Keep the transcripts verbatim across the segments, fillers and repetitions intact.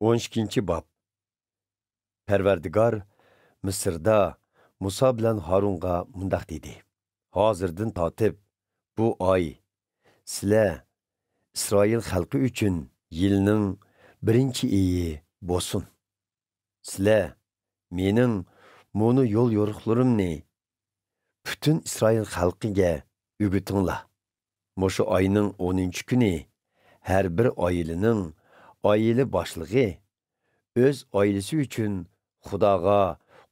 ئون ئىككىنچى باب. پەرۋەردىگار مىسىردا مۇسا بىلەن ھارۇنغا مۇنداق دېدى: «ھازىردىن تارتىپ بۇ ئاي سىلەر ئىسرائىل خەلقى ئۈچۈن يىلنىڭ بىرىنچى ئېيى بولسۇن. سىلەر مېنىڭ مۇنۇ يول يورۇقلىرىمنى پۈتۈن ئىسرائىل خەلقىگە ئۆگىتىڭلار. مۇشۇ ئاينىڭ ئونىنچى كۈنى ھەر بىر ئائىلىنىڭ ئائىلە باشلىقى ئۆز ئائىلىسى ئۈچۈن خۇداغا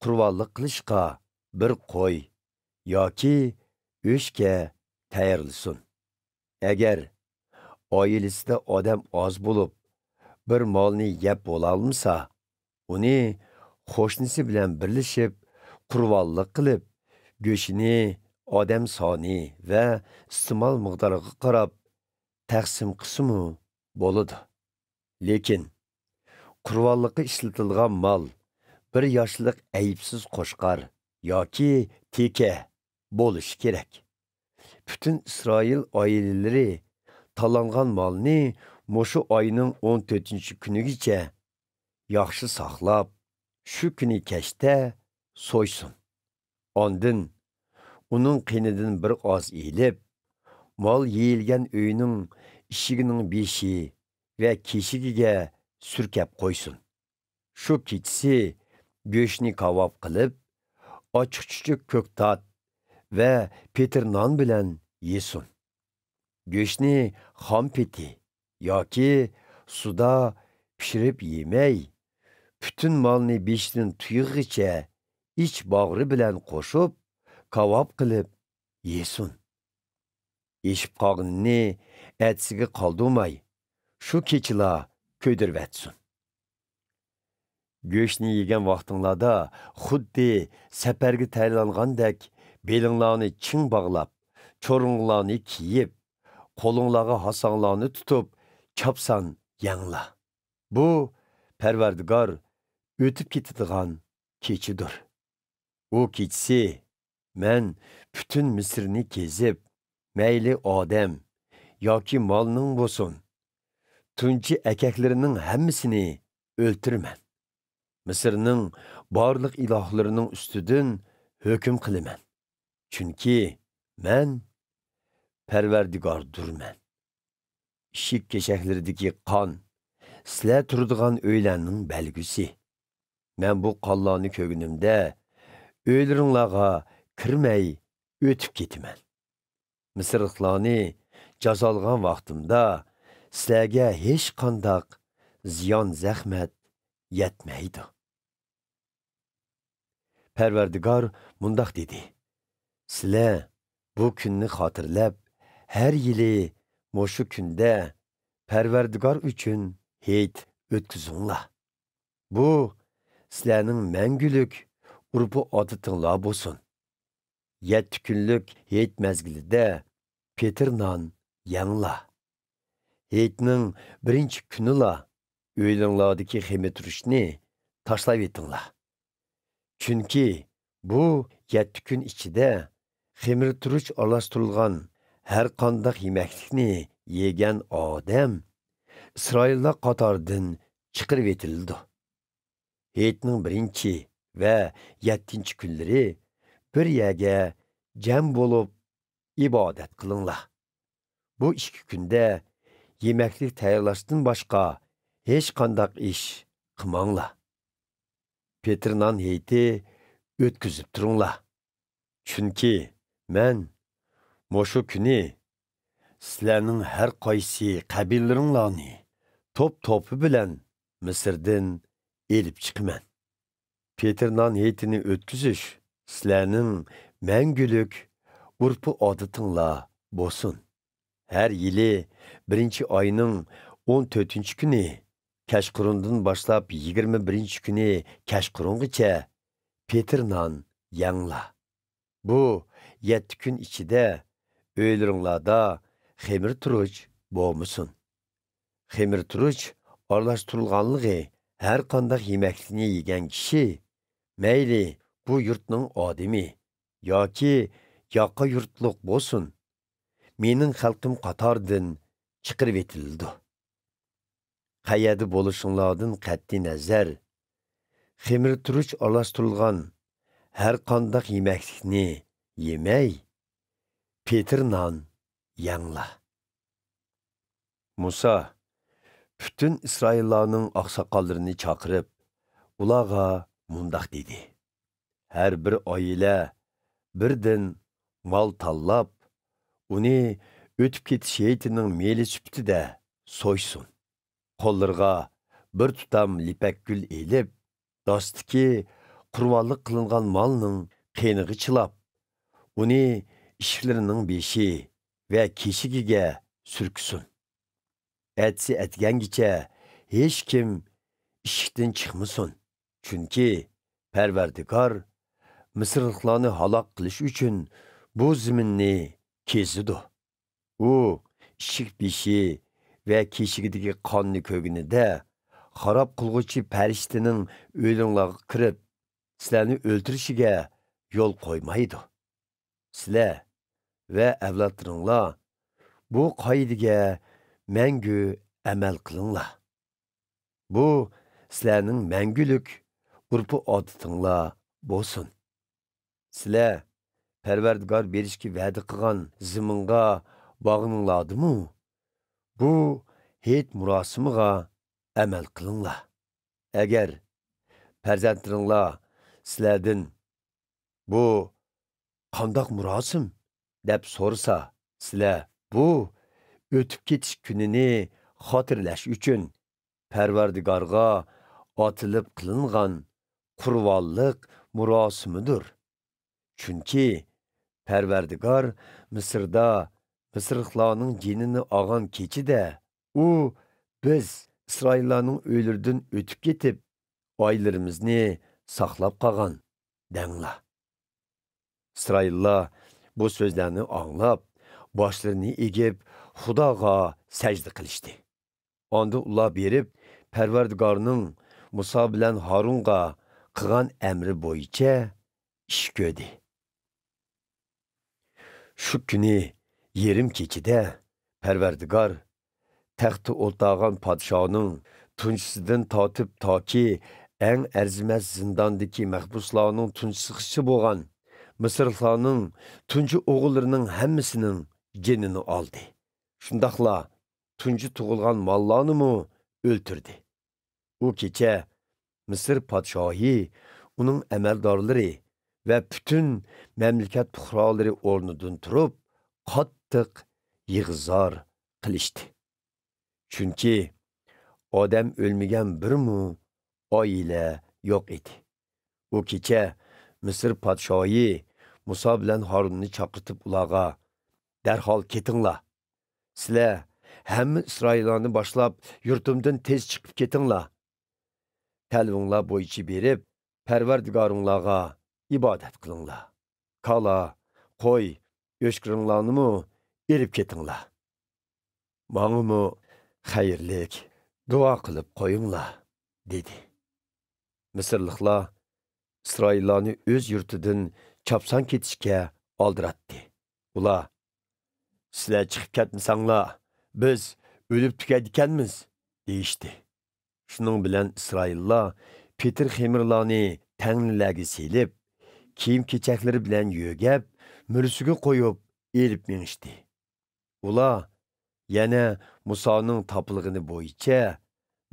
قۇربانلىق قىلىشقا بىر قوي ياكى ئۆچكە تەييارلىسۇن. ئەگەر ئائىلىسىدە ئادەم ئاز بولۇپ، بىر مالنى يەپ بولالمىسا، ئۇنى قوشنىسى بىلەن بىرلىشىپ قۇربانلىق قىلىپ، گۆشىنى ئادەم سانى ۋە ئىستېمال مىقدارىغا قاراپ تەقسىم قىلسىمۇ بولىدۇ. لېكىن قۇربانلىققا ئىشلىتىلىدىغان مال بىر ياشلىق ئەيىبسىز قوچقار ياكى تېكە بولۇشى كېرەك. پۈتۈن ئىسرائىل ئائىلىلىرى تاللانغان مالنى مۇشۇ ئاينىڭ ئون تۆتىنچى كۈنىگىچە ياخشى ساقلاپ، شۇ كۈنى كەچتە سويسۇن. ئاندىن ئۇنىڭ قېنىدىن بىر ئاز ئېلىپ، مال يېيىلگەن ئۆينىڭ ئىشىكىنىڭ بېشى ۋە كېشىكىگە سۈركەپ قويسۇن. شۇ كېچىسى گۆشنى كاۋاپ قىلىپ، ئاچچىق چۈچۈك كۆكتات ۋە پېتىر نان بىلەن يېسۇن. گۆشنى خام پېتى ياكى سۇدا پىشۇرۇپ يېمەي، پۈتۈن مالنى بېشىدىن تۇيىقىغىچە ئىچ باغرى بىلەن قوشۇپ، كاۋاپ قىلىپ يېسۇن. ئېشىپ قالغىنىنى ئەتىسىگە قالدۇرماي، شۇ كېچىلا كۆيدۈرۈۋەتسۇن. گۆشنى يېگەن ۋاقتىڭلاردا خۇددى سەپەرگە تەييارلانغاندەك بېلىڭلارنى چىڭ باغلاپ، چورۇنلارنى كىيىپ، قولۇڭلارغا ھاساڭلارنى تۇتۇپ، چاپسان يەڭلار. بۇ پەرۋەردىگار ئۆتۈپ كېتىدىغان كېچىدۇر. ئۇ كېچىسى مەن پۈتۈن مىسىرنى كېزىپ، مەيلى ئادەم ياكى مالنىڭ بولسۇن، تۇنجى ئەكەكلىرىنىڭ ھەممىسىنى ئۆلتۈرىمەن. مىسىرنىڭ بارلىق ئىلاھلىرىنىڭ ئۈستىدىن ھۆكۈم قىلىمەن. چۈنكى مەن پەرۋەردىگاردۇرمەن. ئىشىك كېشەكلىرىدىكى قان سىلەر تۇرىدىغان ئۆيلەرنىڭ بەلگىسى. مەن بۇ قانلارنى كۆرگىنىمدە، ئۆيلىرىڭلارغا كىرمەي ئۆتۈپ كېتىمەن. مىسىرلىقلارنى جازالىغان ۋاقتىمدا سىلەرگە ھېچقانداق زىيان-زەخمەت يەتمەيدۇ. پەرۋەردىگار مۇنداق دېدى: سىلەر بۇ كۈننى خاتىرىلەپ، ھەر يىلى مۇشۇ كۈندە پەرۋەردىگار ئۈچۈن ھېيت ئۆتكۈزۈڭلار. بۇ سىلەرنىڭ مەڭگۈلۈك ئۇرپۇ-ئادىتىڭلار بولسۇن. يەتتە كۈنلۈك ھېيت مەزگىلىدە پېتىر نان يەڭلار. ھېيتنىڭ بىرىنچى كۈنىلا ئۆيلىرىڭلاردىكى خېمىرتۇرۇچنى تاشلاۋېتىڭلار. چۈنكى بۇ يەتتە كۈن ئىچىدە خېمىرتۇرۇچ ئارىلاشتۇرۇلغان ھەرقانداق يېمەكلىكنى يېگەن ئادەم ئىسرائىللار قاتارىدىن چىقىرىۋېتىلىدۇ. ھېيتنىڭ بىرىنچى ۋە يەتتىنچى كۈنلىرى بىر يەرگە جەم بولۇپ ئىبادەت قىلىڭلار. بۇ ئىككى كۈندە يېمەكلىك تەييارلاشتىن باشقا ھېچقانداق ئىش قىلماڭلار. پېتىر نان ھېيتى ئۆتكۈزۈپ تۇرۇڭلار. چۈنكى مەن مۇشۇ كۈنى سىلەرنىڭ ھەر قايسى قەبىلىلىرىڭلارنى توپ-توپى بىلەن مىسىردىن ئېلىپ چىقىمەن. پېتىر نان ھېيتىنى ئۆتكۈزۈش سىلەرنىڭ مەڭگۈلۈك ئۇرپۇ-ئادىتىڭلار بولسۇن. ھەر يىلى بىرىنچى ئاينىڭ ئون تۆتىنچى كۈنى، كەچقۇرۇندىن باشلاپ يىگىرمە بىرىنچى كۈنى كەچقۇرۇنغىچە پېتىر نان يەڭلار. بۇ يەتتە كۈن ئىچىدە ئۆيلىرىڭلاردا خېمىرتۇرۇچ بولمىسۇن. خېمىرتۇرۇچ ئارىلاشتۇرۇلغانلىقى ھەرقانداق يېمەكلىكنى يېگەن كىشى، مەيلى بۇ يۇرتنىڭ ئادىمى ياكى ياقا يۇرتلۇق بولسۇن، مېنىڭ خەلقىم قاتارىدىن چىقىرىۋېتىلىدۇ. قەيەردە بولۇشۇڭلاردىن قەتئىينەزەر، خېمىرتۇرۇچ ئارىلاشتۇرۇلغان ھەر قانداق يېمەكلىكنى يېمەي، پېتىر نان يەڭلار. مۇسا پۈتۈن ئىسرائىللارنىڭ ئاقساقاللىرىنى چاقىرىپ، ئۇلارغا مۇنداق دېدى: ھەر بىر ئائىلە بىردىن مال تاللاپ، ئۇنى ئۆتۈپ كېتىش ھېيتىنىڭ مېلى سۈپىتىدە سويسۇن. قوللىرىغا بىر تۇتام لىپەك گۈل ئېلىپ، داستىكى قۇربانلىق قىلىنغان مالنىڭ قېنىغا چىلاپ، ئۇنى ئىشىكلىرىنىڭ بېشى ۋە كېشىكىگە سۈركىسۇن. ئەتىسى ئەتىگەنگىچە ھېچكىم ئىشىكتىن چىقمىسۇن، چۈنكى پەرۋەردىگار مىسىرلىقلارنى ھالاك قىلىش ئۈچۈن بۇ زېمىننى كېزىدۇ. ئۇ ئىشىك بېشى ۋە كېشىكىدىكى قاننى كۆرگىنىدە، خاراب قىلغۇچى پەرىشتىنىڭ ئۆيلىرىڭلارغا كىرىپ، سىلەرنى ئۆلتۈرۈشىگە يول قويمايدۇ. سىلەر ۋە ئەۋلادلىرىڭلار بۇ قائىدىگە مەڭگۈ ئەمەل قىلىڭلار. بۇ سىلەرنىڭ مەڭگۈلۈك ئۆرپ-ئادىتىڭلار بولسۇن. سىلەر پەرۋەردىگار بېرىشكە ۋەدە قىلغان زېمىنغا بارغىنىڭلاردىمۇ بۇ ھېيت مۇراسىمىغا ئەمەل قىلىڭلار. ئەگەر پەرزەنتلىرىڭلار سىلەردىن، «بۇ قانداق مۇراسىم؟» دەپ سورىسا، سىلەر، «بۇ ئۆتۈپ كېتىش كۈنىنى خاتىرىلەش ئۈچۈن پەرۋەردىگارغا ئاتىلىپ قىلىنغان قۇربانلىق مۇراسىمىدۇر. چۈنكى پەرۋەردىگار مىسىردا مىسىرلىقلارنىڭ جېنىنى ئالغان كېچىدە ئۇ، بىز ئىسرائىللارنىڭ ئۆيلىرىدىن ئۆتۈپ كېتىپ، ئائىلىلىرىمىزنى ساقلاپ قالغان» دەڭلار. ئىسرائىللار بۇ سۆزلەرنى ئاڭلاپ، باشلىرىنى ئېگىپ، خۇداغا سەجدە قىلىشتى. ئاندىن ئۇلار بېرىپ، پەرۋەردىگارنىڭ مۇسا بىلەن ھارۇنغا قىلغان ئەمرى بويىچە ئىش كۆردى. شۇ كۈنى يېرىم كېچىدە پەرۋەردىگار تەختتە ئولتۇرغان پادىشاھنىڭ تۇنجىسىدىن تارتىپ تاكى ئەڭ ئەرزىمەس زىنداندىكى مەھبۇسلارنىڭ تۇنجىسىغىچە بولغان مىسىرلىقلارنىڭ تۇنجى ئوغۇللىرىنىڭ ھەممىسىنىڭ جېنىنى ئالدى. شۇنداقلا تۇنجى تۇغۇلغان ماللارنىمۇ ئۆلتۈردى. ئۇ كېچە مىسىر پادىشاھى، ئۇنىڭ ئەمەلدارلىرى ۋە پۈتۈن مەملىكەت پۇقرالىرى ئورنىدىن تۇرۇپ، قاتتىق يىغا-زار قىلىشتى. چۈنكى ئادەم ئۆلمىگەن بىرمۇ ئائىلە يوق ئىدى. ئۇ كېچە مىسىر پادىشاھى مۇسا بىلەن ھارۇننى چاقىرتىپ ئۇلارغا، «دەرھال كېتىڭلار! سىلەر ھەممە ئىسرائىللارنى باشلاپ يۇرتۇمدىن تېز چىقىپ كېتىڭلار! تەلىپىڭلار بويىچە بېرىپ، پەرۋەردىگارىڭلارغا ئىبادەت قىلىڭلار. كالا، قوي، ئۆچكىلىرىڭلارنىمۇ ئېلىپ كېتىڭلار. ماڭىمۇ خەيرلىك دۇئا قىلىپ قويۇڭلار» دېدى. مىسىرلىقلار ئىسرائىللارنى ئۆز يۇرتىدىن چاپسان كېتىشكە ئالدىراتتى. ئۇلار، «سىلەر چىقىپ كەتمىسەڭلار، بىز ئۆلۈپ تۈگەيدىكەنمىز» دېيىشتى. شۇنىڭ بىلەن ئىسرائىللار پېتىر خېمىرلارنى تەڭنىلەرگە سېلىپ، كىيىم-كېچەكلىرى بىلەن يۆگەپ، مۈرىسىگە قويۇپ ئېلىپ مېڭىشتى. ئۇلار يەنە مۇسانىڭ تاپىلىغىنى بويىچە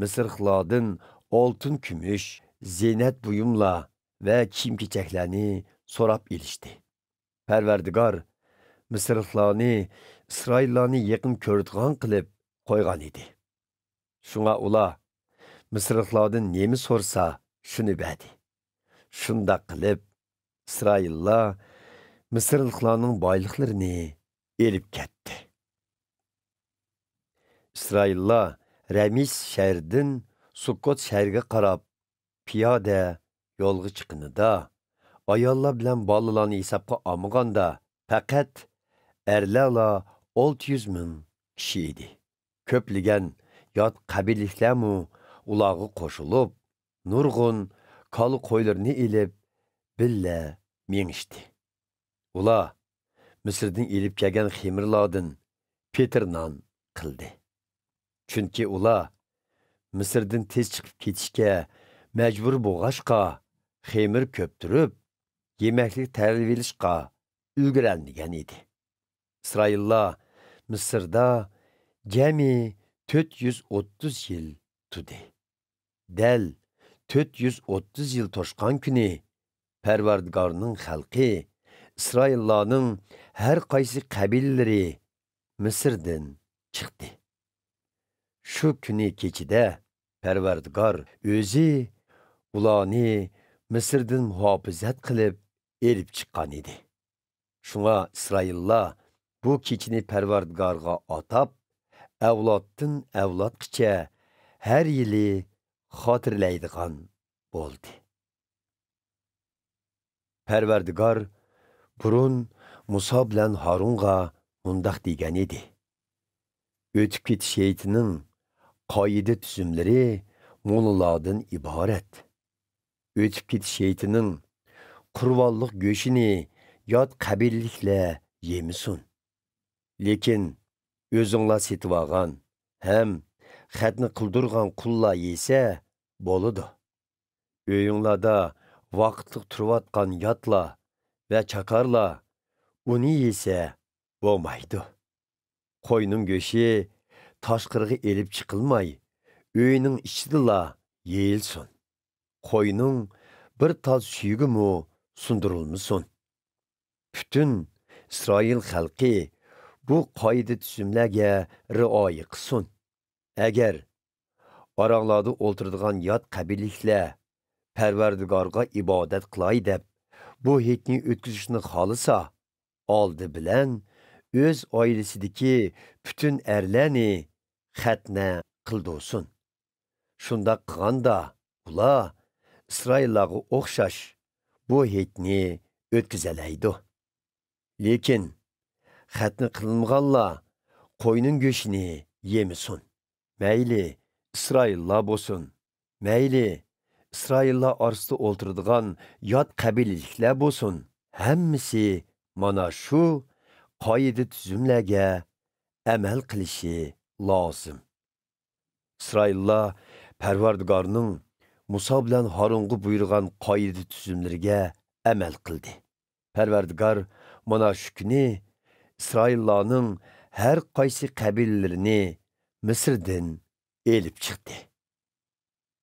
مىسىرلىقلاردىن ئالتۇن، كۈمۈش، زىننەت بۇيۇملار ۋە كىيىم-كېچەكلەرنى سوراپ ئېلىشتى. پەرۋەردىگار مىسىرلىقلارنى ئىسرائىللارنى يېقىن كۆرىدىغان قىلىپ قويغان ئىدى. شۇڭا ئۇلار مىسىرلىقلاردىن نېمە سورىسا، شۇنى بەردى. شۇنداق قىلىپ، ئىسرائىللار مىسىرلىقلارنىڭ بايلىقلىرىنى ئېلىپ كەتتى. ئىسرائىللار رەمىس شەھىرىدىن سۇككوت شەھىرىگە قاراپ پىيادە يولغا چىققىنىدا، ئاياللار بىلەن بالىلارنى ھېسابقا ئالمىغاندا، پەقەت ئەرلەرلا ئالتە يۈز مىڭ كىشى ئىدى. كۆپلىگەن يات قەبىلىلىكلەرمۇ ئۇلارغا قوشۇلۇپ، نۇرغۇن كالا، قويلىرىنى ئېلىپ، بىللە مېڭىشتى. ئۇلار مىسىردىن ئېلىپ كەلگەن خېمىرلاردىن پېتىر نان قىلدى. چۈنكى ئۇلار مىسىردىن تېز چىقىپ كېتىشكە مەجبۇر بولغاچقا، خېمىر كۆپتۈرۈپ، يېمەكلىك تەييارلىۋېلىشقا ئۈلگۈرەلمىگەن ئىدى. ئىسرائىللار مىسىردا جەمئىي تۆت يۈز ئوتتۇز يىل تۇردى. دەل تۆت يۈز ئوتتۇز يىل توشقان كۈنى پەرۋەردىگارنىڭ خەلقى، ئىسرائىللارنىڭ ھەر قايسى قەبىلىلىرى مىسىردىن چىقتى. شۇ كۈنى كېچىدە پەرۋەردىگار ئۆزى ئۇلارنى مىسىردىن مۇھاپىزەت قىلىپ ئېلىپ چىققان ئىدى. شۇڭا ئىسرائىللار بۇ كېچىنى پەرۋەردىگارغا ئاتاپ، ئەۋلادتىن ئەۋلادقىچە ھەر يىلى خاتىرىلەيدىغان بولدى. پەرۋەردىگار بۇرۇن مۇسا بىلەن ھارۇنغا مۇنداق دېگەن ئىدى: ئۆتۈپ كېتىش ھېيتىنىڭ قائىدە-تۈزۈملىرى مۇنۇلاردىن ئىبارەت. ئۆتۈپ كېتىش ھېيتىنىڭ قۇربانلىق گۆشىنى يات قەبىلىلىكلەر يېمىسۇن. لېكىن ئۆزۈڭلار سېتىۋالغان ھەم خەتنە قىلدۇرغان قۇللار يېسە بولىدۇ. ئۆيۈڭلاردا ۋاقىتلىق تۇرۇۋاتقان ياتلار ۋە چاكارلار ئۇنى يېسە بولمايدۇ. قوينىڭ گۆشى تاشقىرىغا ئېلىپ چىقىلماي، ئۆينىڭ ئىچىدىلا يېيىلسۇن. قوينىڭ بىر تال سۈيىگىمۇ سۇندۇرۇلمىسۇن. پۈتۈن ئىسرائىل خەلقى بۇ قائىدە-تۈزۈملەرگە رىئايە قىلسۇن. ئەگەر ئاراڭلاردا ئولتۇرىدىغان يات قەبىلىلىكلەر پەرۋەردىگارغا ئىبادەت قىلاي دەپ بۇ ھېيتنى ئۆتكۈزۈشنى خالىسا، ئالدى بىلەن ئۆز ئائىلىسىدىكى پۈتۈن ئەرلەرنى خەتنە قىلدۇرسۇن. شۇنداق قىلغاندا، ئۇلار ئىسرائىللارغا ئوخشاش بۇ ھېيتنى ئۆتكۈزەلەيدۇ. لېكىن خەتنە قىلىنمىغانلار قوينىڭ گۆشىنى يېمىسۇن. مەيلى ئىسرائىللار بولسۇن، مەيلى ئىسرائىللار ئارىسىدا ئولتۇرىدىغان يات قەبىلىلىكلەر بولسۇن، ھەممىسى مانا شۇ قائىدە-تۈزۈملەرگە ئەمەل قىلىشى لازىم. ئىسرائىللار پەرۋەردىگارنىڭ مۇسا بىلەن ھارۇنغا بۇيرۇغان قائىدە-تۈزۈملىرىگە ئەمەل قىلدى. پەرۋەردىگار مانا شۇ كۈنى ئىسرائىللارنىڭ ھەر قايسى قەبىلىلىرىنى مىسىردىن ئېلىپ چىقتى.